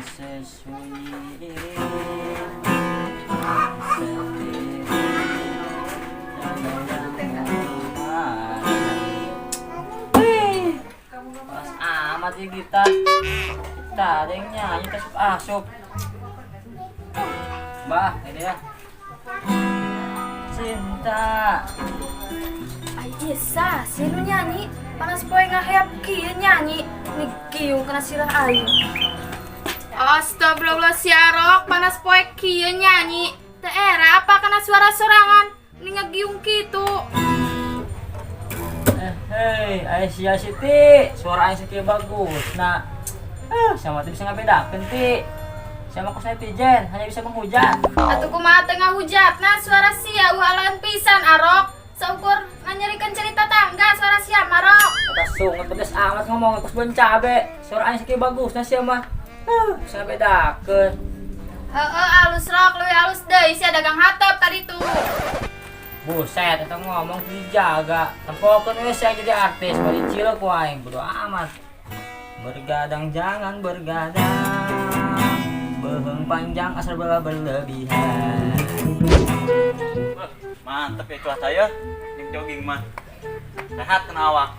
Sesunyi ini sendiri, ada yang Wih, pas amat ya kita. Kita ada yang nyanyi asup asup. Bah, ini ya. Cinta. Ai isa, sinu nyanyi? Panas poe ngaheap kieu nyanyi. Nih giung kena sirah aing. Astagfirullah, si Arok, panas poe kieu nyanyi. Teu era apa kana suara sorangan? Ini ngegiung kitu. Eh, hei, Aisyah Siti, suara Aisyah Siti bagus. Nah, sama tuh bisa ngabedakeun ti. Sama kos netizen, hanya bisa menghujat. Atuh kumaha teu ngahujat? Nah, suara sia uhalan pisan, Arok. Saukur nganyerikeun cerita tangga suara sia marok. Kata sungut pedes amat ngomong kos bon cabe. Suara Aisyah Siti bagus, nah sia mah. Bisa ngabedakeun. Heeh, alus rok, leuwih alus deui sia dagang hatep tadi tuh. Buset, eta ngomong tuh dijaga. Tempokeun we sia jadi artis, bari cilok ku aing, bodo amat. Bergadang jangan bergadang. Beuheung panjang asal bela berlebihan. Wah, mantep ya cuaca ya. Yang jogging mah. Sehat kena awak.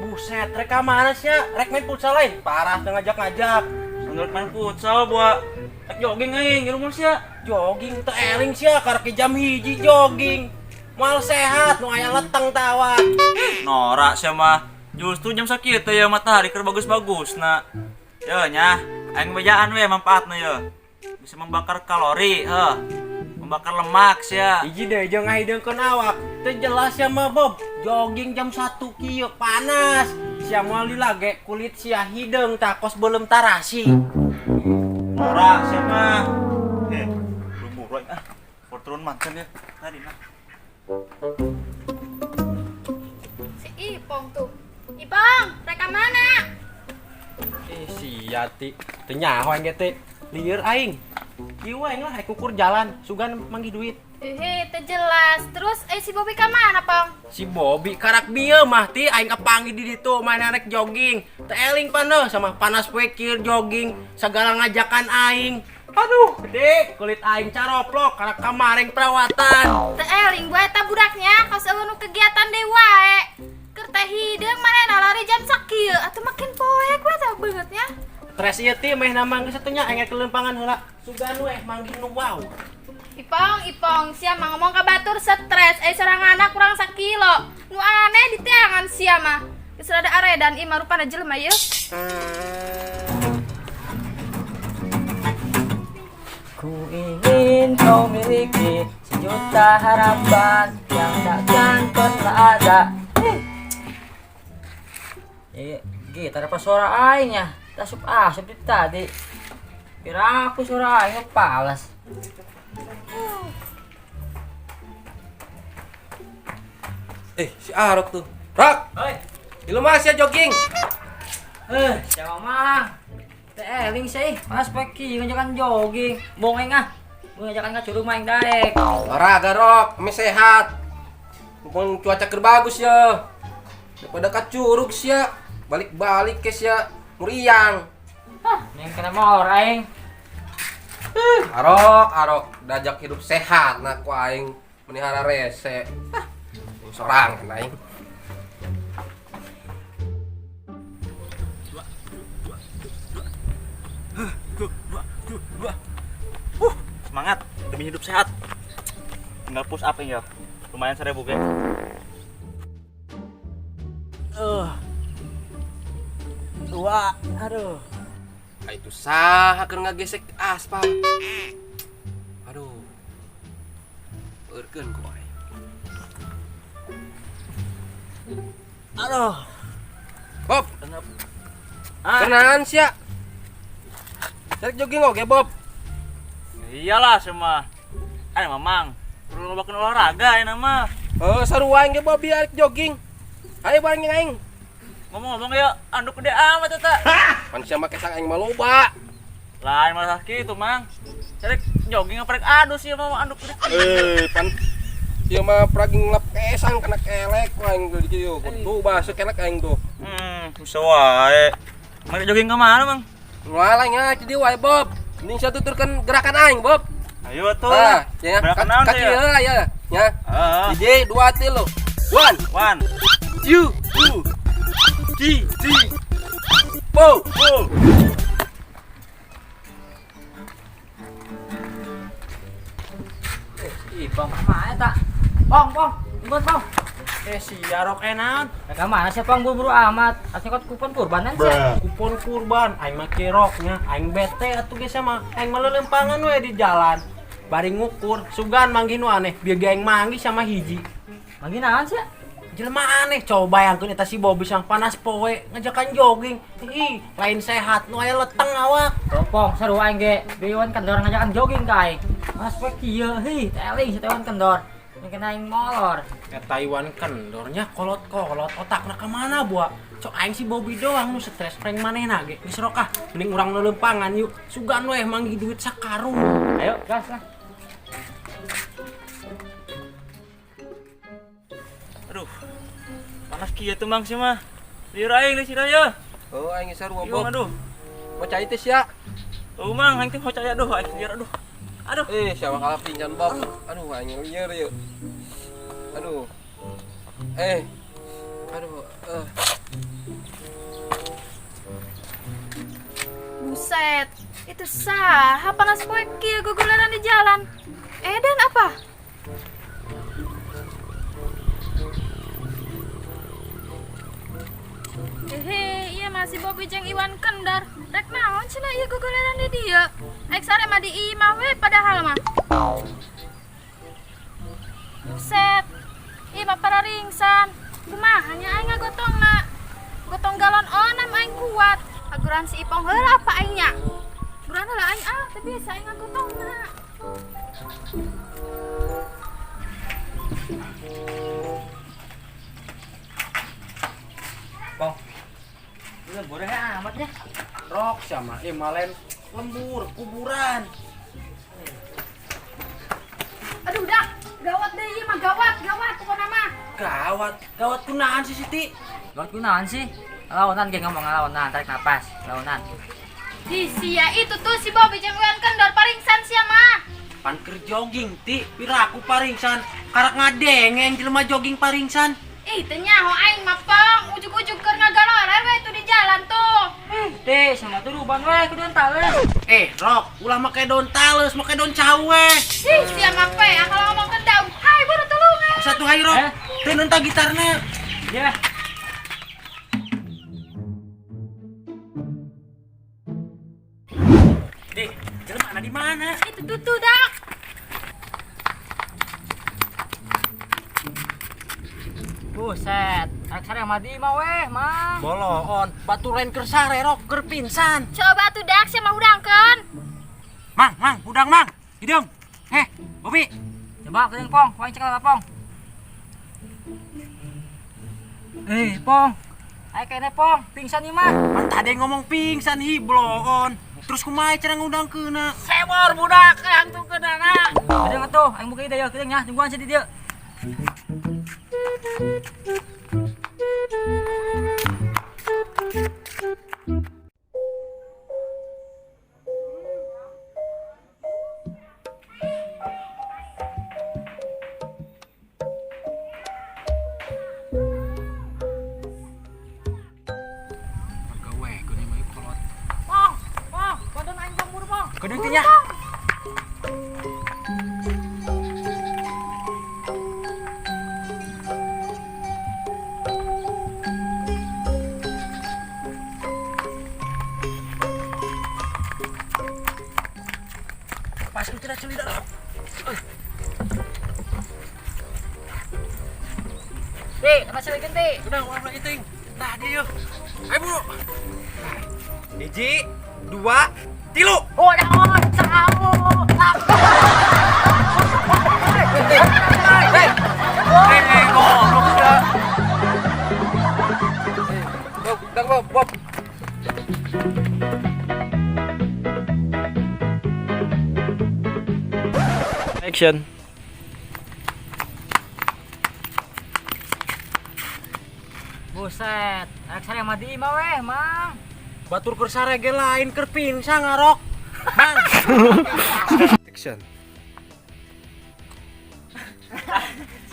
Buset, rek ka mana sih ya? Rek main futsal lain? Parah teu ngajak-ngajak. Menurut main futsal buat rek jogging aing di rumah sih ya. Jogging teu eling sia karek jam 1 jogging. Moal sehat nu aya leteng tawa. Norak sih mah. Justru jam sakieu teh ya matahari keur bagus-bagus nah. Ya nya, aing bejaan we manfaatna ya. Bisa membakar kalori, heh. Membakar lemak sih ya. Hiji deh jeung ngahideungkeun awak. Teu jelas sia mah Bob. Jogging jam 1 kieu panas. Sia moal lagi kulit sia hideung tah kos beuleum tarasi. Norak sih mah. Eh, belum buru ah. Fortune mancan ya. Tadi nah. Si Ipong tuh. Ipong, rek ka mana? Eh sia ti, teu nyaho aing ge teh. Lieur aing. Kieu aing lah kukur jalan, sugan manggih duit. Hehe, teu jelas. Terus si Bobby ka mana, Pong? Si Bobby karak bieu mah ti aing kapanggih di ditu main rek jogging. Teu eling paneuh sama panas poe kieu jogging, sagala ngajakan aing. Aduh, gede kulit aing caroplok karak kamareng perawatan. Teu eling gua eta budaknya, kos eueuh nu kegiatan deui wae. Keur teh hideung manehna lari jam sakieu, atuh makin poek we teh beungeutnya. Stres ieu ti meh nama geus atuh nya aing ke lempangan heula. Sugan we manggih nu wow. Ipong, Ipong, sia mah ngomong ka batur stres, sorangan kurang sakilo. Nu aneh di teangan sia mah. Geus rada aredan ieu mah rupana jelema ieu. Ku ingin kau miliki sejuta harapan yang takkan pernah ada. Eh, gitar apa suara aing ya? Tasup asup di tadi. Kira aku suara aing palas. Eh, si Arok tuh. Rok, Hoi. di rumah sia jogging. Eh, siapa mah? Teh eling sih, pas pagi ngajakan jogging. Bongeng ah. Ngajakan ka curug main daek. Olahraga Rok, kami sehat. Mumpung cuaca keur bagus ya. Daripada ka curug sia, balik-balik ke sia muriang. Hah, yang kena mor aing. Arok, arok, dajak hidup sehat nah ku aing melihara rese. Ah, sorang aing. 2, 2, 2. Semangat demi hidup sehat. Tinggal push up ya. Lumayan 1000 ge. 2, aduh. Ah, itu saha keur ngagesek aspal. Aduh. Peurkeun ku aing. Aduh. Bob, Ah. kenalan sia. Cari jogging oge, Bob. Iyalah semua. Ayo mamang, perlu ngobakin olahraga ya nama. Oh, sarua aing ge Bob biar jogging. Ayo bareng jeung aing. Ngomong-ngomong ya, anduk gede amat eta. Pan sia make sang aing mah loba. Lain masalah kitu, Mang. Cari jogging apa rek adu sih mau anduk gede. Eh, pan ieu mah praging lap kesang Mang kena kelek aing tuh di dieu. Tuh basuh kelek aing tuh. Bisa wae. Mang jogging ke mana, Mang? Ngalah nya di dieu wae, Bob. Mending sia tuturkeun gerakan aing, Bob. Ayo atuh. Tah, ya. Gerakan naon Kaki teh ya? heula ya. Ya. Heeh. Hiji, dua, tilu. One, One, two, two, three, three, four, four. Ipong kemana tak? Pong, pong, tungguan pong. Sia rok enak. Ya kemana sih pong buru-buru amat? Asli kot kupon kurbanan sih. Kupon kurban aing mah kiroknya, aing bete atuh geus mah. Aing mah lelempangan we di jalan. Bari ngukur, sugan manggih nu aneh, bieu ge aing manggih sama hiji. Manggih naon sih? Jelema aneh, coba bayangkeun eta si Bobby sang panas poe ngajakan jogging. Ih, lain sehat nu aya leteng awak. Tuh, pong, seru aing ge. Bieuan kendor ngajakan jogging ka aing. Mas poe kieu heuh, teling si Iwan kendor. Yang kena aing molor. Eta Iwan kendornya kolot-kolot otakna ka mana buah? Cok aing si Bobby doang nu stres prank manehna ge. Geus rok ah, mending urang lelempangan yuk. Sugan weh manggih duit sakarung. Ayo, gas lah. Aduh. Panas kieu tuh Mang sih mah. Lieur aing deui sia ya. Oh, aing sarua, Ieu Bob. aduh. Mau cai teh sia. Oh Mang, aing teh mau cai aduh, aing lieur aduh. Aduh. Siapa kalah pingsan, Bob. Aduh, aing lieur yeuh. Aduh. Aduh, Buset, itu saha panas poe kieu gugularan di jalan. Edan apa? Hehe, iya masih Bobby jeung Iwan Kendar. Rek naon cenah ieu gugularan di dieu? Aik sare mah di imah we padahal mah. Buset, ieu mah pararingsan. Kumaha nya aing ngagotongna? Gotong galon onam aing kuat. Aguran si Ipong heula apa aing nya? Aguran heula aing ah, teu biasa aing ngagotongna. Pong. Lu bodoh amat ya. Rok sama malen lembur kuburan. Aduh dah, gawat deh ieu mah gawat, gawat pokona mah. Gawat, gawat kunaon sih Siti? Gawat kunaon sih? Lawanan ge ngomong lawanan, tarik napas, lawanan. Di sia itu tuh si Bobby jeung Iwan Kendor paringsan sia mah. Pan keur jogging ti, piraku paringsan, karak ngadengeng jelema jogging paringsan. Ih, teu nyaho aing mah pong, ujug-ujug keur ngagaloler we tuh di jalan tuh. Teh, sama tuh ruban we kudu tales. Rok, ulah make daun tales, make daun cawe. Ih, sia mah pe, ah, kalau ngomong ke daun, hai baru tulungan. Satu hai Rok, Eh? teu nentang gitarna. Ya. Di, jelema ada di mana? Itu tuh tuh dak. Buset, tarik sare mah di mah weh, Mang. Boloon, batu lain keur sare Rok, keur pingsan. Coba tuh dak sia mah hudangkeun. Mang, mang, hudang mang. Hidung. Bobby. Coba keudeung Pong, wae cekel Pong. Pong. Ayo kene Pong, pingsan ieu mah. Pan tadi ngomong pingsan hi bloon. Terus kumaha cara ngundangkeunna? Sebor budak yang tuh keunana. Keudeung atuh, aing buka ide ya, keudeung nya, tungguan sia di dieu. Pagawe geuning mah kolot. Pong, Pong, bantuan aing Pong buru Pong. Geuning teh nya. Pas kita celida. Ti, kena selikeun ti. Udah, ulah ulah iting. Nah, dia yuk. Ayo, Bu. Hiji, dua, tilu. Oh, dah, oh, samu. Goblok dah. Bob, dang Bob, Bob. Action. Buset, rek sare mah di imah weh, Mang. Batur keur sare ge lain keur pingsang ngarok. Mang. Action.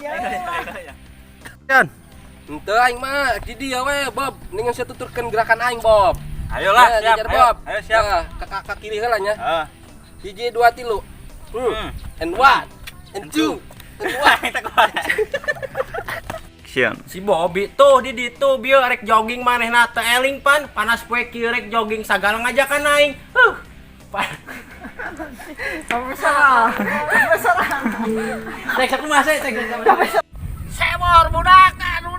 Action. Henteu aing mah di dieu we, Bob. Ningan sia tuturkeun gerakan aing, Bob. Ayolah, Ya, siap. jajar, Ayo, Bob. ayo siap. Ya, ke kiri heula nya. Heeh. Hiji, dua, tilu. Hmm. And one, and two, and one. Action. Si Bobby tuh di ditu bieu rek jogging manehna teu eling pan panas poe kieu rek jogging sagala ngajakan aing. Huh. Rek sakumaha sih? Sewor budak anu.